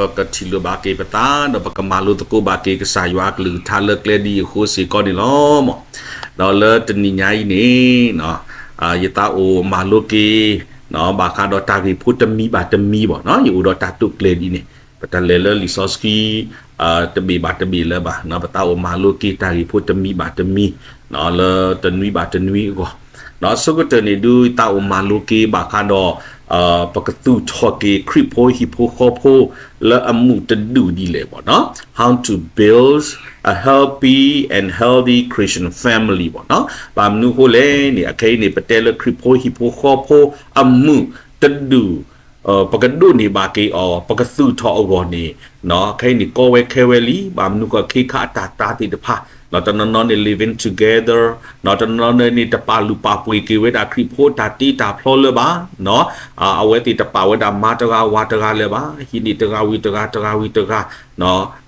ပကထံၣ်လိာ်ဘၣ်က့ၤပသး ဒီးပကမၤလိသကိးဘၣ်က့ၤကစၢ်ယွၤအကလုၢ်ကထါလၢကျဲဒ်အံၤအဃိစ့ၢ်ကီးန့ၣ်လီၤ. ဒီးလၢတနံၤညါအံၤန့ၣ် ယသးအိၣ်မၤလိက့ၤ ဘၣ်ဃးဒီးတၢ်ဂ့ၢ်ဖိတမံၤဘၣ်တမံၤဘၣ်, ယအိၣ်ဒီးတၢ်တိာ်ကျဲၤဒ်န့ၣ် ပတလဲၤလၢလံာ်စီဆှံ တဘ့ၣ်ဘၣ်တဘ့ၣ်လၢၤဘၣ်, ပသးအိၣ်မၤလိက့ၤတၢ်ဂ့ၢ်ဖိတမံၤဘၣ်တမံၤ လၢတနွံဘၣ်တနွံအဂီၢ်, ဒီးအဆိကတၢၢ်န့ၣ်ဒုး ယသးအိၣ်မၤလိက့ၤဘၣ်ဃးဒီး ပကသူၣ်ထီၣ်က့ၤခရံာ်ဖိဟံၣ်ဖိဃီဖိ လၢအမုာ်တဒူၣ်ဒ်လဲၣ်ဘၣ်နီၤ, How to build a happy and healthy Christian family ဘၣ်နီၤ. ဘၣ်မနုၤအဃိလဲၣ်န့ၣ် အခဲအံၤန့ၣ် ပတဲလၢခရံာ်ဖိဟံၣ်ဖိဃီဖိအမုာ်တဒူၣ် ပကဒိးန့ၢ်ဘၣ်က့ၤအီၤ ပကသူၣ်ထီၣ်အဂီၢ်န့ၣ် ခဲအံၤန့ၣ်ကီဝဲခဲဝဲလံ, ဘၣ်မနုၤဃိ ခ့ခါအတၢ်တာ်သ့ၣ်တဖၣ် တနီၤနီၤန့ၣ် living together တနီၤနီၤန့ၣ် တပာ်လုၢ်ပာ်ပှ့ၤက့ၤဝဲဒၣ်ခရံာ်ဖိတၢ်တ့တၢ်ဖျီလၢၤဘၣ်, အဝဲသ့ၣ်တပာ်ဝဲဒၣ်မါတဂၤဝၤတဂၤလၢၤဘၣ်, ဟံးန့ၢ်တဂၤဝံၤတဂၤ တဂၤဝံၤတဂၤ,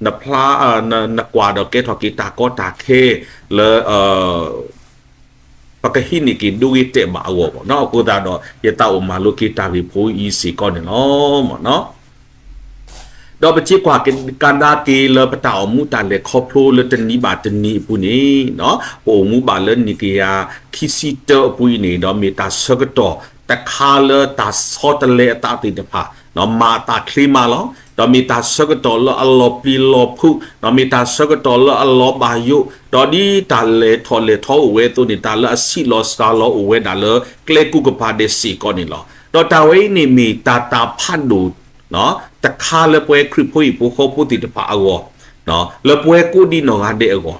နဖျါ နကွၢ်ဒီးကဲထီၣ်က့ၤတၢ်ကီတၢ်ခဲလၢ ပကဟံးန့ၢ်က့ၤဒိဂ့ၤတဲာ်ဘၣ်အဂီၢ်ဘၣ်နီၤ. အဃိသတးဒီး ယသးအိၣ်မၤလိက့ၤတၢ်ဂ့ၢ်ဖိအံၤစ့ၢ်ကီးန့ၣ်လီၤ. ဒီးပစံးကွၢ်ကဒါက့ၤလၢပတၢ်အိၣ်မူတၢ်လဲၤခီဖျိလၢတနံၤဘၣ်တနံၤအပူၤန့ၣ် ပအိၣ်မူဘၣ်လၢနံၣ်ကယၤခံဆံတၢအပူၤအံၤန့ၣ် ဒီးမ့ၢ်တၢ်ဆၢကတီၢ်တခါလၢတၢ်ဆီတလဲအသးသ့ၣ်တဖၣ် မၤအသးချ့မးလီၤ. ဒီးမ့ၢ်တၢ်ဆၢကတီၢ်လၢအလီၤပျံၤလီၤဖုး, ဒီးမ့ၢ်တၢ်ဆၢကတီၢ်လၢအလီၤဘၣ်ယိၣ်, ဒီးဒ်တၢ်လဲၤထီၣ်လဲၤထီအိၣ်ဝဲအသိးန့ၣ် တၢ်လၢအဆံးလီၤစှၤလီၤအိၣ်ဝဲဒၣ်လၢကျဲကူကပၤဒဲးစ့ၢ်ကီးန့ၣ်လီၤ. ဒီးတၢ်ဝဲအံၤန့ၣ်မ့ၢ်တၢ်တၢ်ဖးဒိၣ် တခါလၢပဝဲခရံာ်ဖိဟံၣ်ဖိဃီဖိသ့ၣ်တဖၣ်အဂီၢ်, လၢပဝဲကိးဒံနီၢ်ဂၤဒဲးအဂီၢ်,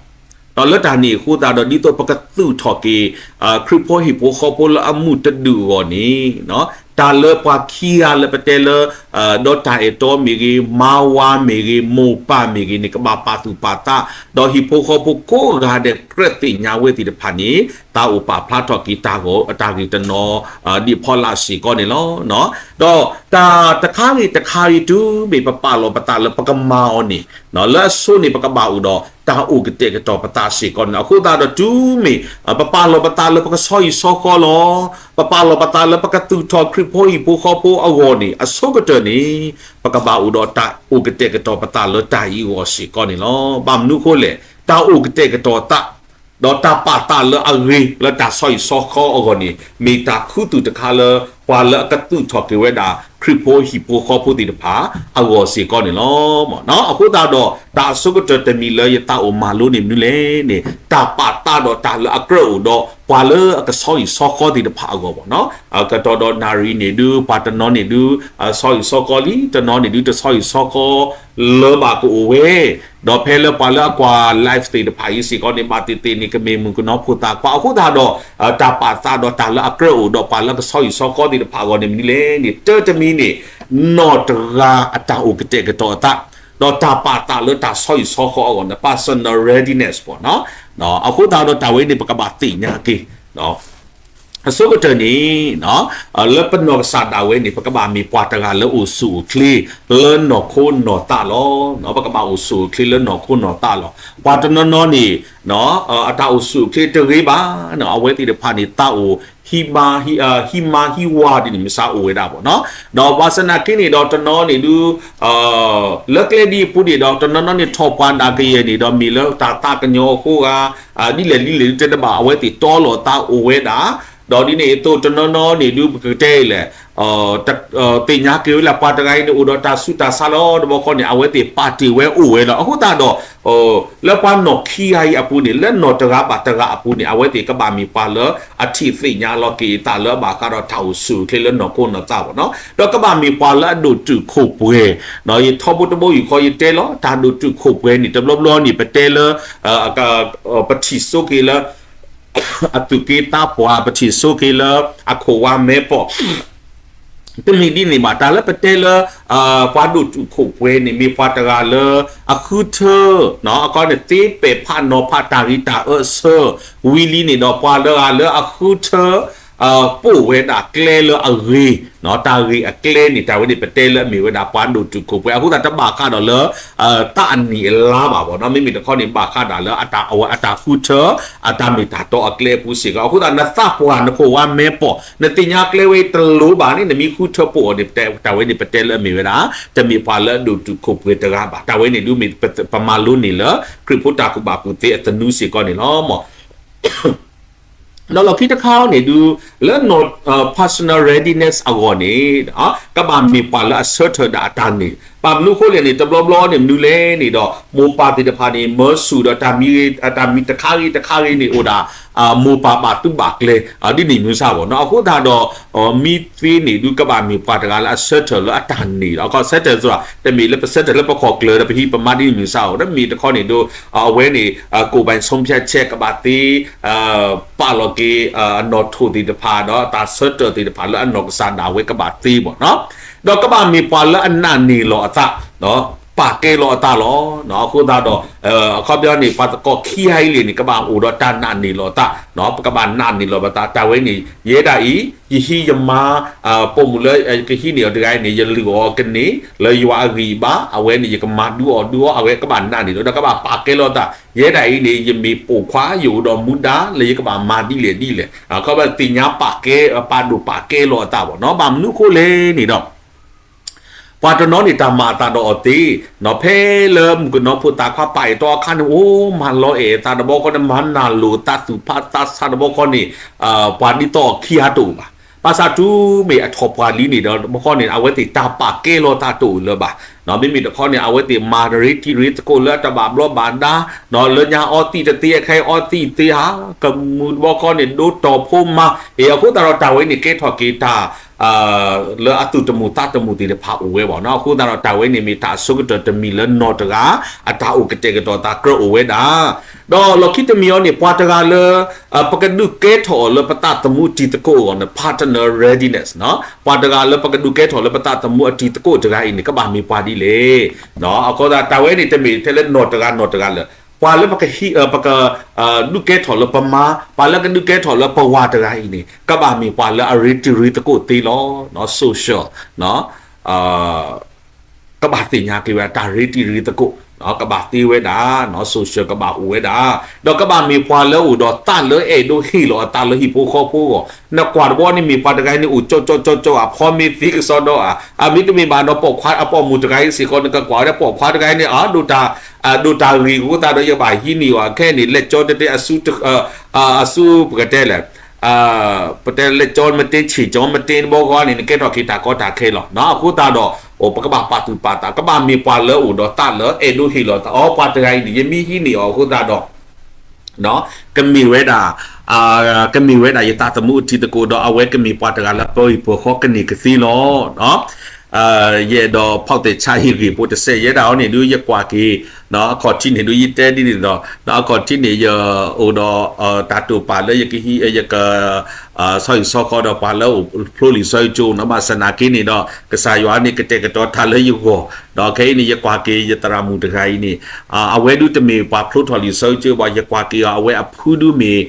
ဒီးလၢတၢ်န့ၣ်အဃိသတးဒီး ဒ်သိးပကသူၣ်ထီၣ်က့ၤ ခရံာ်ဖိဟံၣ်ဖိဃီဖိလၢအမုာ်တဒူၣ်အဂီၢ်န့ၣ်, တၢ်လၢပှၤခံဂၤလၢပတဲလၢ ဒီးတၢ်အဲၣ်တီမ့ၢ်ဂ့ၤ, မါဝၤမ့ၢ်ဂ့ၤ, မိၢ်ပၢ်မ့ၢ်ဂ့ၤန့ၣ် ကဘၣ်ပာ်သူၣ်ပာ်သး, ဒီးဟံၣ်ဖိဃီဖိကိးဂၤဒဲးကြၢးသ့ၣ်ညါဝဲသ့ၣ်တဖၣ်န့ၣ် သးအိၣ်ပာ်ဖျါထီၣ်က့ၤတၢ်ဂီၤ တၢ်ဂ့ၢ်တနီၤ ဒ်အဖီလာ်စ့ၢ်ကီးန့ၣ်လီၤ. ဒီးတၢ်တခါဂ့ၤတခါဂ့ၤ တုၤမ့ၢ်ပပာ်လီၤပသးလၢပကမၤအီၤန့ၣ်, လၢအဆိန့ၣ် ပကဘၣ်အိၣ်ဒီးတၢ်အိၣ်ကတဲာ်ကတီၤပသးစ့ၢ်ကီးန့ၣ်လီၤ. အဃိသတးဒီး တုၤမ့ၢ်ပပာ်လီၤပသးလၢပကဆီဟံၣ်ဆီဃီလီၤ, ပပာ်လီၤပသးလၢပကသူၣ်ထီၣ်ခရံာ်ဖိဟံၣ်ဖိဃီဖိအဂီၢ်န့ၣ် အဆိကတၢၢ်န့ၣ် ပကဘၣ်အိၣ်ဒီးတၢ်အိၣ်ကတဲာ်ကတီၤပသးလၢတၢ်အံၤအဂီၢ်စ့ၢ်ကီးန့ၣ်လီၤ. ဘၣ်မနုၤအဃိလဲၣ်, တၢ်အိၣ်ကတဲာ်ကတီၤသး ဒီးတၢ်ပာ်သးလၢအဂ့ၤလၢတၢ်ဆီဟံၣ်ဆီဃီအဂီၢ်န့ၣ် မ့ၢ်တၢ်ခူသူၣ်တခါလၢ ပှၤလၢအကသူၣ်ထီၣ်က့ၤဝဲဒၣ် ခရံာ်ဖိဟံၣ်ဖိဃီဖိသ့ၣ်တဖၣ်အဂီၢ်စ့ၢ်ကီးန့ၣ်လီၤ. အဃိသတးဒီး တၢ်အဆိကတၢၢ်တမံၤလၢယသးအိၣ်မၤလိန့ၣ်မနုၤလဲၣ်န့ၣ် တၢ်ပာ်သးဒီးတၢ်လၢအကြၢးအိၣ်ဒီး ပှၤလၢအကဆီဟံၣ်ဆီဃီသ့ၣ်တဖၣ်အဂီၢ်ဘၣ်နီၤ. ကတီၢ်ဒီးနၣ်ရံၣ်န့ၣ်ဒုး ပှၤတနီၤန့ၣ်ဒုး ဆီဟံၣ်ဆီဃီလံ, တနီၤန့ၣ်ဒုး တဆီဟံၣ်ဆီဃီ လၢၤဘၣ်ကအိၣ်ဝဲ, ဒီးဖဲလၢပှၤလၢအကွၢ် live သ့ၣ်တဖၣ်အံၤစ့ၢ်ကီးန့ၣ် ဘၣ်သ့ၣ်သ့ၣ်န့ၣ် ကမ့ၢ်မုၣ်ကနီၤဖိသၣ်ခွါအဃိသတးဒီး တၢ်ပာ်သးဒီးတၢ်လၢအကြၢးအိၣ်ဒီးပှၤလၢအကဆီဟံၣ်ဆီဃီသ့ၣ်တဖၣ်အဂီၢ်န့ၣ်မနုၤလဲၣ်န့ၣ် တၢတမံၤန့ၣ် နီၢ်တဂၤအတၢ်အိၣ်ကတဲာ်ကတီၤအသး ဒီးတၢ်ပာ်သးလၢတၢ်ဆီဟံၣ်ဆီဃီအဂီၢ်န့ၣ် personal readiness ဘၣ်နီၤ. အဃိသတးဒီးတၢ်ဝဲန့ၣ် ပကဘၣ်သ့ၣ်ညါက့ၤ အဆိကတၢၢ်န့ၣ် လၢပနီၢ်ကစၢ်ဒၣ်ဝဲန့ၣ် ပကဘၣ်မ့ၢ်ပှၤတဂၤလၢအိၣ်ဆူၣ်အိၣ်ချ့ လၢနီၢ်ခိနီၢ်သးလီၤ. ပကဘၣ်အိၣ်ဆူၣ်အိၣ်ချ့လၢနီၢ်ခိနီၢ်သးလီၤ. ပှၤတနီၤနီၤန့ၣ် အတၢ်အိၣ်ဆူၣ်အိၣ်ချ့တဂ့ၤဘၣ်, အဝဲသ့ၣ်တဖၣ်န့ၣ် သးအိၣ် ဟံးမါဟံးဝါဒ်န့ၣ် မ့ၢ်စ့ၢ်အိၣ်ဝဲဒၣ်ဘၣ်နီၤ. ဒီးဘၣ်ဆၣ်သနာ်က့န့ၣ်ဒီး တနီၤန့ၣ်ဒုး လၢကျဲဒ်အံၤအပူၤန့ၣ်ဒီး တနီၤနီၤန့ၣ်ထီၣ်ပှၤဒၣ်ကယဲၢ်န့ၣ်ဒီး မ့ၢ်လၢတၢ်သးကညီၤအဃိဂၤ ဒ်လဲၣ်ဒ်လဲၣ်ဒုးတဲတဘၣ် အဝဲသ့ၣ်တီလီၤသးအိၣ်ဝဲဒၣ်, ဒီးဒ်န့ၣ်အသိးတနီၤနီၤန့ၣ်ဒုး ပကတဲအံၤလဲၣ် သ့ၣ်ညါက့ၤဝဲလၢပှၤတဂၤအံၤန့ၣ် အိၣ်ဒီးတၢ်ဆူးတၢ်ဆါလီၤ တဘျီဃီန့ၣ် အဝဲသ့ၣ်ပာ်တ့ၢ်ဝဲအိၣ်ဝဲလီၤ. အဃိသတးဒီး လၢပှၤနီၢ်ခံဂၤအံၤအပူၤန့ၣ် လၢနီၢ်တဂၤဘၣ်တဂၤအပူၤန့ၣ် အဝဲသ့ၣ်ကဘၣ်မ့ၢ်ပှၤလၢအထံၣ်သ့ၣ်ညါလီၤက့ၤအသးလၢအဘၣ်ဃးဒီးတၢ်အိၣ်ဆူၣ်အိၣ်ချ့လၢနီၢ်ခိနီၢ်သးဘၣ်နီၤ. ဒီးကဘၣ်မ့ၢ်ပှၤလၢအဒိၣ်တုာ်ခိၣ်ပှဲၤ, ယထီဘိတဘိယူၢ်ဃီယတဲလီၤ တၢ်ဒိၣ်တုာ်ခိၣ်ပှဲၤန့ၣ် တဘျီဘျီန့ၣ် ပတဲလၢ ပထံၣ်ဆိက့ၤလၢ အသူၣ်က့သးပှၢ် ပထံၣ်ဆိက့ၤလၢ အခိၣ်ဝါမဲပီၢ် တမ့ၢ်ဒ်န့ၣ်ဘၣ်. တၢ်လၢပတဲလၢ ပှၤဒိၣ်တုာ်ခိၣ်ပှဲၤန့ၣ် မ့ၢ်ပှၤတဂၤလၢ အဃုထၢ အခီန့ၣ် သ့ပဲာ်ဖးနီၤဖးတၢ်ဂ့ၤတၢ်အၢအဆၢ ဝံၤလံန့ၣ်ဒီး ပှၤလၢဂၤလၢအဃုထၢ ပိာ်ဝဲဒၣ်ကျဲလၢအဂ့ၤ, တၢ်ဂ့ၢ်အကျဲန့ၣ် တၢ်ဝဲန့ၣ် ပတဲလၢအမ့ၢ်ဝဲဒၣ်ပှၤဒိၣ်တုာ်ခိၣ်ပှဲၤ အဃိသတးတဘၣ်ဃးဒီးလၢ တၢ်အနံၣ်အလါဘၣ်ဘၣ်နီၤ. မ့မ့ၢ်တခီန့ၣ် ဘၣ်ဃးဒၣ်လၢအတၢ်ဃုထၢ အတၢ်မ့ၢ်တၢ်တီအကျဲအပူၤစ့ၢ်ကီး. အဃိသတးနသးပှၢ်နခိၣ်ဝါမဲပီၢ် နသ့ၣ်ညါကျဲဝဲတလိၤဘၣ်န့ၣ် နမ့ၢ်ဃုထၢပိာ်အီၤန့ၣ် တၢ်ဝဲန့ၣ်ပတဲလၢအမ့ၢ်ဝဲဒၣ် တမ့ၢ်ပှၤလၢအဒိၣ်တုာ်ခိၣ်ပှဲၤတဂၤဘၣ်. တၢ်ဝဲန့ၣ်ဒုးမ့ၢ်ပမၤလိန့ၢ်လၢ ခရံာ်ဖိတၢ်ကူၣ်ဘၣ်ကူၣ်သ့အသနူစ့ၢ်ကီးန့ၣ်လီၤ. ဒီးလီၢ်ခံတခါန့ၣ်ဒုး လၢ personal readiness အဂီၢ်န့ၣ် ကဘၣ်မ့ၢ်ပှၤလၢအဆၢထၢၣ်ဒၣ်အတၢ်န့ၢ်. ဘၣ်မနုၤအဃိလဲၣ်န့ၣ် တဘျီဘျီန့ၣ်မနုၤလဲၣ်န့ၣ်ဒီး မိၢ်ပၢ်သ့ၣ်တဖၣ်န့ၣ် မၢဆူၣ်ဒီးတၢ်မံၤဂ့ၤ တၢ်မံၤတခါဂ့ၤတခါဂ့ၤန့ၣ်အိၣ်ဒၣ် မိၢ်ပၢ်ဘၣ်သူဘၣ်ကျဲ ဒ်န့ၣ်မ့ၢ်စ့ၢ်ကီးနီၤ. အဃိသတးဒီး မ့ၢ်သ့န့ၣ်ဒုးကဘၣ်မ့ၢ်ပှၤတဂၤလၢအဆၢထၢၣ်လၢအတၢ်န့ၢ်လီၤ. အခီ ဆၢထၢၣ်စ့ၢ်ကီး တမ့ၢ်လၢပဆၢထၢၣ်လၢပခီၣ်ကျၢၤဒီးပဟံးပမါဒ်န့ၣ်မ့ၢ်စ့ၢ်ကီး တမ့ၢ်တခီန့ၣ်ဒုး အဝဲန့ၣ် ကိုယ်ပိုင်ဆုံးဖြတ်ချက် ကဘၣ်သ့ ပာ်လီၤက့ၤ အနီၣ်ထိၣ်သ့ၣ်တဖၣ်ဒီးတၢ်ဆၢထၢၣ်သ့ၣ်တဖၣ်လၢအနီၢ်ကစၢ်ဒၣ်ဝဲကဘၣ်သ့ဘၣ်နီၤ. ဒီးကဘၣ်မ့ၢ်ပှၤလၢအနာ်န့ၢ်လီၤအသး ပာ်ကဲလီၤအသးလီၤ. အဃိသတးဒီး အခီပညီန့ၣ် ပှၤသကိးခံဂၤအံၤလံန့ၣ် ကဘၣ်အိၣ်ဒီးတၢ်နာ်န့ၢ်လီၤအသး, ပကဘၣ်နာ်န့ၢ်လီၤပသး တၢ်ဝဲန့ၣ် ယဲဒၣ်အံၤ ယဟံးယမါ ပိာ်မုၣ်လၢယကဟံးန့ၢ်အီၤတဂၤအံၤန့ၣ် ယလုၢ်အီၤကန့ၢ် လၢယွၤအဂံၢ်အဘါ အဝဲန့ၣ် ယကမၤဒုးအီၤဒုးအီၤ အဝဲကဘၣ်နာ်န့ၢ်လီၤ ဒီးကဘၣ်ပာ်ကဲလီၤအသး ယဲဒၣ်အံၤန့ၣ် ယမ့ၢ်ပိာ်ခွါ ယအိၣ်ဒီးမူဒါ လၢယကဘၣ်မၤဒ်လဲၣ်ဒ်လဲၣ် အခီပညီသ့ၣ်ညါပာ်ကဲ ပာ်ဒိၣ်ပာ်ကဲလီၤအသးဘၣ်နီၤ. ဘၣ်မနုၤအဃိလဲၣ်န့ၣ်ဒီး ပှၤတနီၤန့ၣ် တၢ်မၤအသးဒီးအီၤသ့, ဖဲလၢမုၣ်ကနီၤဖိသၣ်ခွါပာ်အဲၣ်တီအခါန့ၣ် အိၣ်မၤလီၤအဲၣ်အသးတဘျီဃီန့ၣ် မၤနၢ်လိာ်သးသူၣ်ဖးသးဆးတဘျီဃီန့ၣ် ပှၤဒ်သိးအခံဂၤတအိၣ်ဘၣ်. ဘၣ်ဆၣ်တုၤမ့ၢ်အထီၣ်ပှၢ်လံန့ၣ်ဒီး တဘျီဃီန့ၣ် အဝဲသ့ၣ်တၢ်ပာ်ကဲလီၤသးတအိၣ်လၢၤဘၣ်. မ့မ့ၢ်တခီန့ၣ် အဝဲသ့ၣ်မၤရ့တံၤရ့သကိးလၢအတဘၣ်ဘျီးဘၣ်ဒါ လၢညါအီသံၣ်တသ့ အခါအီသံၣ်သ့ဧါ ကမူၣ်တဘျီဃီန့ၣ် ဒိတီၢ်ဖိမါ အဃိသတးဒီးတၢ်ဝဲန့ၣ်ကဲထီၣ်က့ၤတၢ် လၢအသူၣ်တမုာ်သးတမုာ်သ့ၣ်တဖၣ်အိၣ်ဝဲဘၣ်နီၤ. အဃိသတးဒီးတၢ်ဝဲန့ၣ်မ့ၢ်တၢ်အဆိကတၢၢ်တမံၤလၢနီၢ်တဂၤ အတၢ်အိၣ်ကတဲာ်ကတီၤသးကြၢးအိၣ်ဝဲဒၣ် ဒီးလီၢ်ခံတမံၤအံၤန့ၣ် ပှၤတဂၤလၢ ပကဒုးကဲထီၣ်အီၤလၢပသးသမူတံၤသကိးအဂီၢ်န့ၣ် partner readiness နီၤ. ပှၤတဂၤလၢပကဒုးကဲထီၣ်လၢပသးသမူအတံၤသကိးတဂၤအံၤန့ၣ် ကဘၣ်မ့ၢ်ပှၤဒ်လဲၣ်. အဃိသတး တၢ်ဝဲန့ၣ်တမ့ၢ်ထဲလၢနီၢ်တဂၤနီၢ်တဂၤလၢၤ ပှၤလၢပကဟံး ပက ဒုးကဲထီၣ်လၢပမါ ပှၤလၢကဒုးကဲထီၣ်လၢပဝၤတဂၤအံၤန့ၣ် ကဘၣ်မ့ၢ်ပှၤလၢအရ့တံၤရ့သကိးသ့လီၤ. social ကဘၣ်သ့ၣ်ညါက့ၤဝဲဒၣ်တၢ်ရ့တံၤရ့သကိး ကဘၣ်သ့ဝဲဒၣ် social ကဘၣ်အိၣ်ဝဲဒၣ် ဒီးကဘၣ်မ့ၢ်ပှၤလၢအိၣ်ဒီးသးလၢအဲၣ်ဒိးဟ့ၣ်လီၤအသးလၢဟံၣ်ဖိဃီဖိအဂီၢ် နကွၢ်တဘျီန့ၣ်မ့ၢ်ပှၤတဂၤန့ၣ် အိၣ်ကၠီကၠီကၠီကၠီ အဖီမ့ၢ်သ့ကစီဒီဧါ အမ့တမ့ၢ်ဘၣ်ဒီးပိာ်ခွါ အပိာ်မုၣ်တဂၤအံၤစ့ၢ်ကီး နကကွၢ်ဝဲဒၣ်ပိာ်ခွါတဂၤအံၤန့ၣ် အဒိၣ်တၢ်ဂ့ၢ်အဃိသတးဒီး ယဘၣ်ဟံးန့ၢ်အီၤခဲအံၤန့ၣ် လဲၤကၠီတဲတဲအစု အစုပကတဲလဲၣ် ပတဲလဲၤကၠီမတ့ ဆံၣ်ကၠီမတ့တဘျီဃီန့ၣ် နကဲထီၣ်က့ၤတၢ်ကီတၢ်ခဲလီၤ. အဃိသတးဒီး ပကဘၣ်ပာ်သူၣ်ပာ်သး ကဘၣ်မ့ၢ်ပှၤလၢအိၣ်ဒီးသးလၢအဲၣ်ဒိးဟ့ၣ်လီၤသး အီ ပှၤတဂၤအံၤန့ၣ် ယမ့ၢ်ဟံးန့ၢ်အီၤအဃိသတးဒီး ကမ့ၢ်ဝဲဒၣ် ကမ့ၢ်ဝဲဒၣ်ယသးသမူအတံၤသကိးဒီး အဝဲကမ့ၢ်ပှၤတဂၤလၢပဂံၢ်ပှၤဃီကန့ၢ်ကသ့လီၤ. ယအဲၣ်ဒိးဖီၣ်သ့ၣ်ဆါဟံၣ်ဂ့ၢ်ဖိတစဲး ယဲဒၣ်အီၤန့ၣ်ဒုး ယကွၢ်က့ၤ အခီၣ်ထံးန့ၣ်ဒုး ယတဲဒ်န့ၣ်ဒီး အခီၣ်ထံးန့ၣ် ယအိၣ်ဒီး တၢ်တိာ်ပာ်လၢယကဟံး ယက ဆီဟံၣ်ဆီဃီဒီးပှၤလၢအိၣ်ဖျိလံာ်စီဆှံကၠိနီၤ ဘၣ်ဆၣ်သနာ်က့န့ၣ်ဒီး ကစၢ်ယွၤန့ၣ်ကတဲာ်ကတီၤတၢ်လၢယဂီၢ် ဒီးခဲအံၤန့ၣ် ယကွၢ်က့ၤယသရၣ်မုၣ်တဂၤအံၤန့ၣ် အဝဲဒုးတမ့ၢ်ပှၤဖျိထီၣ်လံာ်စီဆှံကၠိဘၣ် ယကွၢ်က့ၤအီၤ အဝဲအဖုဒုးမ့ၢ်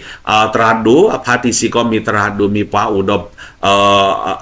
သရၣ်ဒိၣ် အဖါတံၢ်စ့ၢ်ကီးမ့ၢ်သရၣ်ဒိၣ် မ့ၢ်ပှၤအိၣ်ဒီး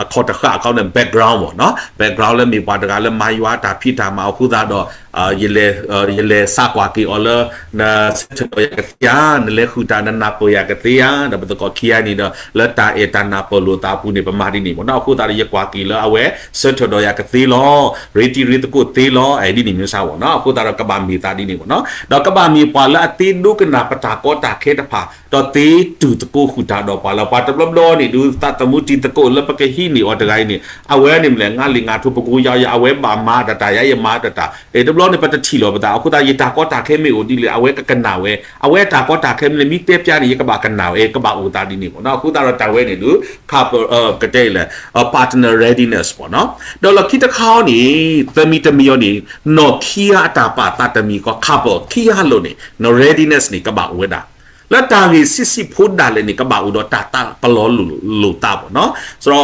အခီၣ်တဃာ်အခီန့ၣ် background ဘၣ်နီၤ background လၢမ့ၢ်ပှၤတဂၤလၢမၤယွၤတၢ်ဖံးတၢ်မၤအဃိသတးဒီး ယလဲၤစးကွၢ်က့ၤအီၤလၢ နဆၢထၢၣ်ဒီးယၤကသ့ဧါ, နလဲၤဃုာ်တၢ်နနၢ်ပၢၢ်ယၤကသ့ဧါ, ဒီးပသကိးခံဂၤန့ၣ်ဒီး လၢတၢ်အဲၣ်တၢ်နၢ်ပၢၢ်လိာ်သးအပူၤန့ၣ် ပမၤဒ်န့ၣ်မ့ၢ်နီၤ. အဃိသတးဒီး ယကွၢ်က့ၤလၢအဝဲဆၢထၢၣ်ဒီးယၤကသ့လီၤ, ရ့တံၤရ့သကိးသ့လီၤ, အဲၣ်ဒ်န့ၣ်မ့ၢ်စ့ၢ်ကီးနီၤ. အဃိသတးဒီးကဘၣ်မ့ၢ်သးဒ်န့ၣ်မ့ၢ်နီၤ. ဒီးကဘၣ်မ့ၢ်ပှၤလၢအသ့ဒိကနၣ်ပတၢ်ကီတၢ်ခဲတဖၣ် ဒီးသ့တူၢ်သကိးဃုာ်တၢ်ဒီးပှၤလၢ ပှၤတဘျီဘျီန့ၣ်ဒုး သးသမူတံၤသကိးလၢပကဟံးန့ၢ်အီၤတဂၤအံၤန့ၣ် အဝဲန့ၣ်မ့ၢ်လဲၣ် ငါလံာ်ငါထူပကိယါယါ အဝဲဘၣ်မၤတၢ်တၢ် ယၤယမၤတၢ်တၢ် တဘျီန့ၣ် ပတထံၣ်လီၤပသး အဃိသတး ယတၢ်ကီတၢ်ခဲမ့ၢ်အိၣ်ဒ်လဲၣ် အဝဲကကနၣ်ဝဲ အဝဲတၢ်ကီတၢ်ခဲမ့ၢ်လဲၣ် မ့ၢ်တဲပျါန့ၣ် ယကဘၣ်ကနၣ်ဝဲ ကဘၣ်အိၣ်သးဒ်န့ၣ်မ့ၢ်နီၤ. အဃိသတးဒီးတၢ်ဝဲန့ၣ်ဒုး ခးပၢၢ် ကတဲလဲၣ် partner readiness မ့ၢ်နီၤ. ဒီးလီၢ်ခံတခါအံၤန့ၣ် သၢမံၤတမံၤအံၤန့ၣ် နီၢ်ခံဂၤအတၢ်ပာ်သးတမံၤဃီ ခးပၢၢ် ခံဂၤလိၤန့ၣ် readiness န့ၣ် ကဘၣ်အိၣ်ဝဲဒၣ် လၢတၢ်ဂ့ၢ်ဆံးဆံးဖိဒၣ်လဲာ်န့ၣ် ကဘၣ်အိၣ်ဒီးတၢ်သးပလီၢ်လိၢ်လိာ်သးမ့ၢ်နီၤ. စရီ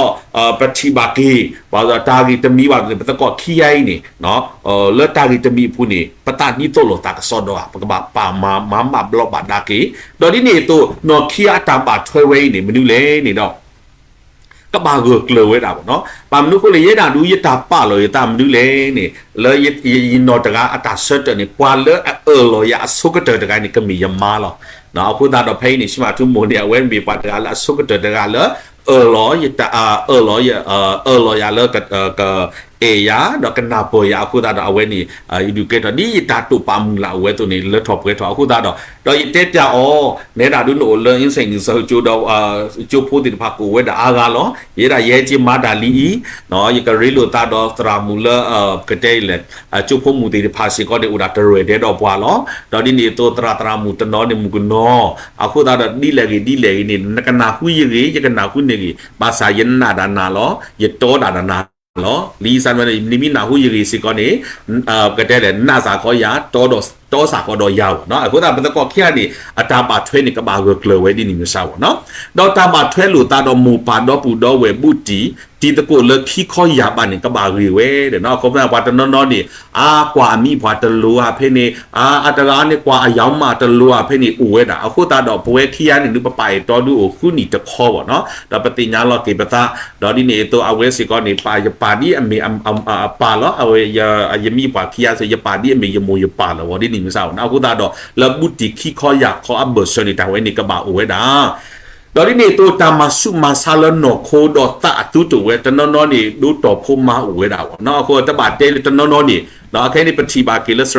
ပထံၣ်ဘၣ်က့ၤ ဘၣ်ဆၣ်တၢ်ဂ့ၢ်တမံၤဘၣ်န့ၣ် ပသကိးခံဂၤအံၤန့ၣ် လၢတၢ်ဂ့ၢ်တမံၤအပူၤန့ၣ် ပသးဒ်သိးလိာ်သးကစီဒီဧါ ပကဘၣ်ပာ်မၤမၤဘျီးဘၣ်ဒါက့ၤ ဒီးဒ်န့ၣ်အသိး နီၢ်ခံဂၤအတၢ်ဘၣ်ထွဲဝဲအံၤန့ၣ် မနုၤလဲၣ်န့ၣ်ဒီး ကဘၣ်ဂၢၢ်ကျၢၤဝဲဒၣ်ဘၣ်နီၤ. ဘၣ်မနုၤအဃိလဲၣ် ယဲဒၣ်ဒုး ယတၢ်ပာ်လီၤယသးမနုၤလဲၣ်န့ၣ် လၢယနီၢ်တဂၤအတၢ်ဆၢတဲာ်န့ၣ် ပှၤလၢအအၢၣ်လီၤယၤအဆိကတၢၢ်တဂၤန့ၣ် ကမ့ၢ်ယမါလီၤ. အဃိသတးဒီးဖဲအံၤန့ၣ် ဆံမးထူမိၢ်န့ၣ် အဝဲမ့ၢ်ပှၤတဂၤလၢအဆိကတၢၢ်တဂၤလၢ အၢၣ်လီၤယတၢ် အၢၣ်လီၤယ အၢၣ်လီၤယၤလၢ ကအဲၣ်ယၤ ဒီးကနၢ်ပၢၢ်ယၤအဃိသတးဒီး အဝဲန့ၣ် ယဒုးကဲထီၣ်ဒ်ယတၢ်တိာ်ပာ်မုၢ်လၢ်အိၣ်ဝဲအသိးန့ၣ် လၢထီၣ်ပှဲၤထီၣ်အဃိသတးဒီး ဒီးယတဲပျးအီၤ နဲဒၣ်ဒုးနအိၣ်လၢ အ့စ့ၣ်နံၣ်စၢကၠိဒီး ကၠိဖိသ့ၣ်တဖၣ်ကအိၣ်ဝဲဒၣ်အါဂၤလီၤ. ယဲဒၣ်ယဟဲက့ၤမၤတၢ်လံအံၤ ယကရ့လိာ်သးဒီးသရၣ်မုၣ်လၢ ပကတဲလဲၣ် ကၠိဖိမုၣ်သ့ၣ်တဖၣ်စ့ၢ်ကီးန့ၣ် အိၣ်ဒၣ်တရဲၣ်ဒဲးဒီးပှၤလီၤ. ဒီးဒ်န့ၣ်အသိးသရၣ်သရၣ်မုၣ်တနီၤန့ၣ် မုၣ်ကနီၤ အဃိသတးဒီးဒ်လဲၣ်ဂ့ၤဒ်လဲၣ်ဂ့ၤန့ၣ် နကနၢ်ဟူယဂ့ၤ ယကနၢ်ဟူန့ၣ်ဂ့ၤ ဘၣ်ဆၣ်ယနာ်ဒၣ်နၤလီၤ ယတီဒၣ်ဒၣ်နၤလီၤ. လံာ်စံးဝဲန့ၣ် နမ့ၢ်နၢ်ဟူယဂ့ၤစ့ၢ်ကီးန့ၣ် ပကတဲလဲၣ် နာ်စ့ၢ်ကီးယၤ တီဒီး တီစ့ၢ်ကီးဒီးယၤဘၣ်နီၤ. အဃိသတး ပသကိးခံဂၤန့ၣ် အတၢ်ဘၣ်ထွဲန့ၣ် ကဘၣ်ဂၢၢ်ကျၢၤဝဲဒ်န့ၣ်မ့ၢ်စ့ၢ်ကီးနီၤ. ဒီးတၢ်ဘၣ်ထွဲလိာ်သးဒီးမိၢ်ပၢ်ဒီပုၢ်ဒီဝဲၢ်ဘူးတံၢ် တံၤသကိးလၢခံခီယာ်ဘၣ်န့ၣ် ကဘၣ်ဂ့ၤဝဲဒီးနီၤ. အခီပညီ ပှၤတနီၤနီၤန့ၣ် အါ ကွၢ်အမံၤပှၢ်တလိၤဧါဖဲန့ၣ် အါ အတဂၤန့ၣ် ကွၢ်အယၤမးတလိၤဧါဖဲန့ၣ် အိၣ်ဝဲဒၣ်. အဃိသတးဒီး ပဝဲခံဂၤန့ၣ်ဒုး ပပာ်အဲၣ်တီဒုးအိၣ်ဃုနံၣ်တခီဘၣ်နီၤ. ဒီးပသ့ၣ်ညါလီၤက့ၤပသး ဒီးဒ်န့ၣ်အသိး အဝဲစ့ၢ်ကီးန့ၣ် ပာ်ယပၢ်ဒ်အမ့ၢ်အပၢ်လီၤ. အဝဲ ယမံၤပှၢ်ခံဂၤစ့ၢ် ယပၢ်ဒ်အမ့ၢ်ယမိၢ်ယပၢ်လီၤဝဲဒ်န့ၣ်မ့ၢ်စ့ၢ်ကီးနီၤ. အဃိသတးဒီး လၢဘူးတံၢ်ခံခီယာ်ခီအဘၢၣ်စၢၤန့ၣ် တၢ်ဝဲန့ၣ်ကဘၣ်အိၣ်ဝဲဒၣ် ဒီးဒ်န့ၣ်အသိး တၢ်မၤဆူၣ်မၤဆါလၢနီၢ်ခိဒီးသးအသုတအိၣ်ဝဲ တနီၤနီၤန့ၣ် ဒိတီၢ်ဖိမါအိၣ်ဝဲဒၣ်ဘၣ်နီၤ. အဃိတဘၣ်တဲလၢတနီၤနီၤန့ၣ် အခဲအံၤန့ၣ် ပထံၣ်ဘၣ်က့ၤလၢ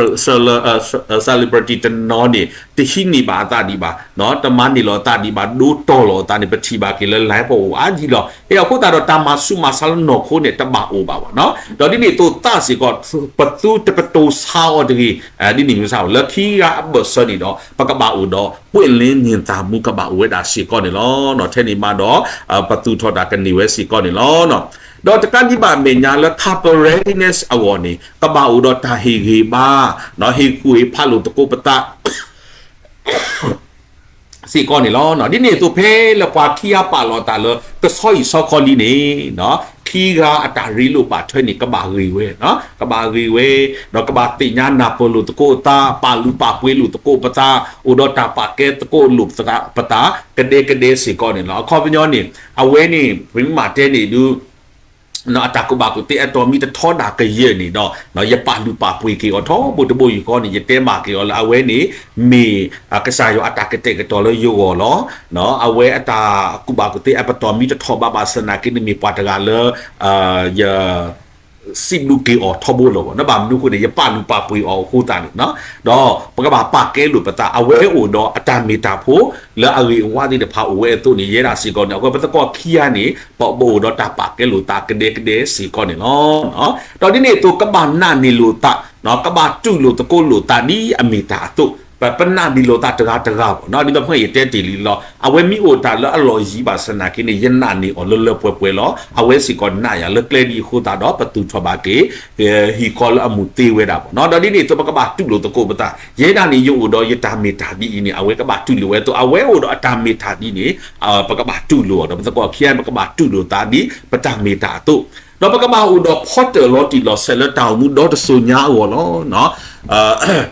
celebrity တနီၤန့ၣ် တဟံးန့ၢ်ဘၣ်အသးဒံးဘၣ် တမၤန့ၢ်လီၤအသးဒံးဘၣ် ဒိတီၢ်လီၤအသးန့ၣ် ပထံၣ်ဘၣ်က့ၤလၢ live ပအိၣ်အါယံၤလီၤ. အဃိသတးဒီး တၢ်မၤဆူၣ်မၤဆါလၢနီၢ်ခိန့ၣ် တဘၣ်အိၣ်ဘၣ်ဘၣ်နီၤ. ဒီးဒ်န့ၣ်အသိးသးစ့ၢ်ကီး ပသုတကတိၤဆါအီၤတဂ့ၤ ဒ်န့ၣ်မ့ၢ်စ့ၢ်ကီး လၢခံဂၤအဘၢၣ်စၢၤန့ၣ်ဒီး ပကဘၣ်အိၣ်ဒီး ပွင့်လင်းမြင်သာမှု ကဘၣ်အိၣ်ဝဲဒၣ်စ့ၢ်ကီးန့ၣ်လီၤ. ထဲန့ၣ်မးဒီး ပသူၣ်ထီၣ်တၢ်ကန့ၢ်ဝဲစ့ၢ်ကီးန့ၣ်လီၤ. ဒီးတကးဒံးဘၣ်အမဲာ်ညါလၢ ခါပ readiness အဂီၢ်န့ၣ် ကဘၣ်အိၣ်ဒီးတၢ်ဟ့ၣ်ဂ့ၤဘါ ဟ့ၣ်ကူၣ်ဟ့ၣ်ဖးလိာ်သကိးပသး စ့ၢ်ကီးန့ၣ်လီၤ. ဒ်န့ၣ်အသိးဖဲလၢပှၤခံဂၤပာ်လီၤသးလၢ ကဆီဟံၣ်ဆီဃီလံန့ၣ် ခံဂၤအတၢ်ရ့လိာ်ဘၣ်ထွဲန့ၣ် ကဘၣ်ဂ့ၤဝဲ, ကဘၣ်ဂ့ၤဝဲ, ဒီးကဘၣ်သ့ၣ်ညါနၢ်ပၢၢ်လိာ်သကိးအသး, ပာ်လုၢ်ပာ်ပှ့ၤလိာ်သကိးပသး, အိၣ်ဒီးတၢ်ပာ်ကဲသကိးလိာ်ပသး ကဒဲကဒဲစ့ၢ်ကီးန့ၣ်လီၤ. အခီပညီန့ၣ် အဝဲန့ၣ် ပမ့ၢ်မၤတဲန့ၣ်ဒုး အတၢ်ကူၣ်ဘၣ်ကူၣ်သ့အတီၢ်မံတထီဒၣ်ကယဲၢ်န့ၣ်ဒီး ယပာ်လုၢ်ပာ်ပှ့ၤက့ၤအီၤထီဘိတဘိယူၢ်ဃီန့ၣ် ယတဲဘၣ်က့ၤအီၤလၢအဝဲန့ၣ် မ့ၢ်ကစၢ်ယွၤအတၢ်ကတဲာ်ကတီၤလၢယဂီၢ်လီၤ. အဝဲအတၢ်ကူၣ်ဘၣ်ကူၣ်သ့အပတီၢ်မံတထီဘၣ်ဘၣ်ဆၣ်သနာ်က့န့ၣ် မ့ၢ်ပှၤတဂၤလၢ ယ စံးဘျုးက့ၤအီၤထီဘိလီၤ. ဘၣ်မနုၤအဃိန့ၣ် ယပာ်လုၢ်ပာ်ပှ့ၤအီၤအဃိသတးန့ၣ် ဒီးပကဘၣ်ပာ်ကဲလိာ်ပသး အဝဲအိၣ်ဒီးအတၢ်မ့ၢ်တၢ်ဖိ လၢအဂ့ၤအဝါသ့ၣ်တဖၣ်အိၣ်ဝဲအသိးန့ၣ် ယဲဒၣ်စ့ၢ်ကီးန့ၣ် အဃိပသကိးခံဂၤန့ၣ် ပအိၣ်ဒီးတၢ်ပာ်ကဲလိာ်သးကဒဲကဒဲစ့ၢ်ကီးန့ၣ်လီၤ. ဒီးဒ်န့ၣ်အသိး ကဘၣ်နာ်န့ၢ်လိာ်သး, ကဘၣ်တူၢ်လိာ်သကိးလိာ်သးဒ်အမ့ၢ်တၢ်အသိး ပနာ်န့ၢ်လိာ်သးတဂၤတဂၤဘၣ်. ဒ်သိးဖဲယတဲတ့ၢ်လံလီၤ အဝဲမ့ၢ်အိၣ်တၢ်လၢအလီၢ်ယံၤဘၣ်ဆၣ်သနာ်က့န့ၣ် ယနာ်န့ၢ်အီၤလၢလၢပှဲၤပှဲၤလီၤ. အဝဲစ့ၢ်ကီးနာ်ယၤလၢကျဲဒ်အဃိသတးဒီး ပသူၣ်ထီၣ်ဘၣ်က့ၤ ဟံၣ်ဃီလၢအမူးသ့ဝဲဒၣ်ဘၣ်. ဒီးဒ်န့ၣ်အသိး ပကဘၣ်တူၢ်လိာ်သကိးပသး ယဲဒၣ်န့ၣ် ယအိၣ်ဒီးယတၢ်မ့ၢ်တၢ်ဒ်အံၤန့ၣ် အဝဲကဘၣ်တူၢ်လိာ်ဝဲအသိး အဝဲအိၣ်ဒီးအတၢ်မ့ၢ်တၢ်ဒ်န့ၣ် ပကဘၣ်တူၢ်လိာ်အီၤဒီး ပသကိးခံဂၤ ပကဘၣ်တူၢ်လိာ်သးဒ်ပတၢ်မ့ၢ်တၢ်အသိး ဒီးပကဘၣ်အိၣ်ဒီးဖီတၢၣ်လီၤတံၢ်လီၤဆဲးလၢတၢ်အိၣ်မူဒီတစိၤညါအဂီၢ်လီၤ.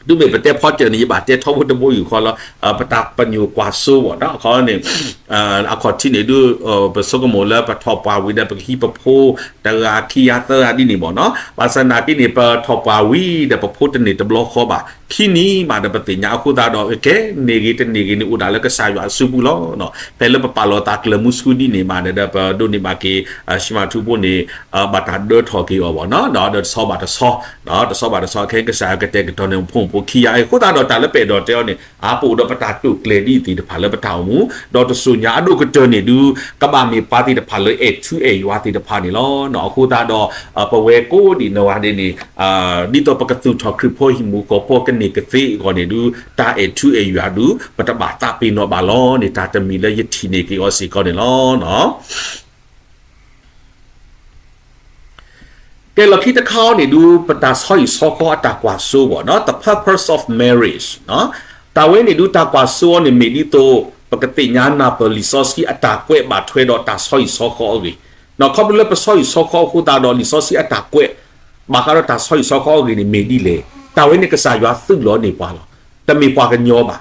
တုၤမ့ၢ်ပတဲဖီတၢၣ်န့ၣ် ယဘၣ်တဲထီဘိတဘိယူၢ်ဃီလၢ ပတၢ်ပညိၣ်ကွၢ်စိဘၣ်နီၤ. အခီန့ၣ် အခီၣ်ထံးန့ၣ်ဒုး ပဆိကမိၣ်လၢပထီၣ်ပှၢ်ဝံၤဒီး ပကဟံးပဖိ တဂၤခံဂၤသၢဂၤဒ်န့ၣ်ဘၣ်နီၤ. ဘၣ်ဆၣ်သနာ်က့န့ၣ် ပထီၣ်ပှၢ်ဝံၤဒီး ပဖိတန့ၢ်တဘျီဃီဘၣ် ခံနံၣ်ဘၣ်ဒီး ပသ့ၣ်ညါအဃိသတးဒီး ကဲန့ၢ်ဂ့ၤတန့ၢ်ဂ့ၤန့ၣ် အိၣ်ဒၣ်လၢကစၢ်ယွၤအစုပူၤလီၤ. ဖဲလၢပပာ်လီၤသးကျၢၤမူဆူဒ်န့ၣ်ဘၣ်ဒီး ပဒိးန့ၢ်ဘၣ်က့ၤ ဆံမးထူဖိန့ၣ် ဘၣ်တၢ်ဒၢထီၣ်က့ၤအီၤဘၣ်နီၤ. ဒီးတဆီဘၣ်တဆီ တဆီဘၣ်တဆီ ခဲကစၢ်ယွၤကတဲာ်ကတီၤန့ၣ် ဖိမုၣ်ဖိခံဂၤအံၤ အဃိသတးဒီးတၢ်လၢပအဲၣ်ဒိးတဲအီၤန့ၣ် အါပအိၣ်ဒီးပတၢ်တိာ်ကျဲၤဒ်သ့ၣ်တဖၣ်လၢပတၢ်အိၣ်မူ ဒီးတစိၤညါအဒိၣ်ကတၢၢ်န့ၣ်ဒုး ကဘၣ်မ့ၢ်ပှၤသ့ၣ်တဖၣ်လၢအဲၣ်ထူအဲၣ်ယွၤသ့ၣ်တဖၣ်န့ၣ်လီၤ. အဃိသတးဒီး ပဝဲကိးဒံးနီၢ်ဂၤဒဲးန့ၣ် ဒ်သိးပကသူၣ်ထီၣ်ခရံာ်ဖိဟံၣ်မူကီၢ်ဖိကန့ၢ်ကသ့အဂီၢ်န့ၣ်ဒုး တၢ်အဲၣ်ထူအဲၣ်ယွၤဒုး ပတဘၣ်သးပ့ၤနီၣ်ဘၣ်လီၤန့ၣ် တၢ်တမံၤလၢယထံၣ်န့ၢ်က့ၤအီၤစ့ၢ်ကီးန့ၣ်လီၤ. ကဲလီၤခံတခါအံၤန့ၣ်ဒုး ပတၢ်ဆီဟံၣ်ဆီဃီအတၢ်ကွၢ်စိဘၣ်နီၤ the purpose of marriage တၢ်ဝဲန့ၣ်ဒုး တၢ်ကွၢ်စိအီၤန့ၣ်မ့ၢ်ဒ်သိး ပကသ့ၣ်ညါနၢ်ပၢၢ်လံာ်စီဆှံအတၢ်ကွဲးဘၣ်ထွဲဒီးတၢ်ဆီဟံၣ်ဆီဃီအဂ့ၢ်, ခီဖျိလၢပဆီဟံၣ်ဆီဃီအဃိသတးဒီး လံာ်စီဆှံအတၢ်ကွဲး ဘၣ်ဃးဒီးတၢ်ဆီဟံၣ်ဆီဃီအဂ့ၢ်န့ၣ်မ့ၢ်ဒ်လဲၣ်, တၢ်ဝဲန့ၣ်ကစၢ်ယွၤသုးလီၤန့ၢ်ပှၤလီၤ. တမ့ၢ်ပှၤကညီဘၣ်.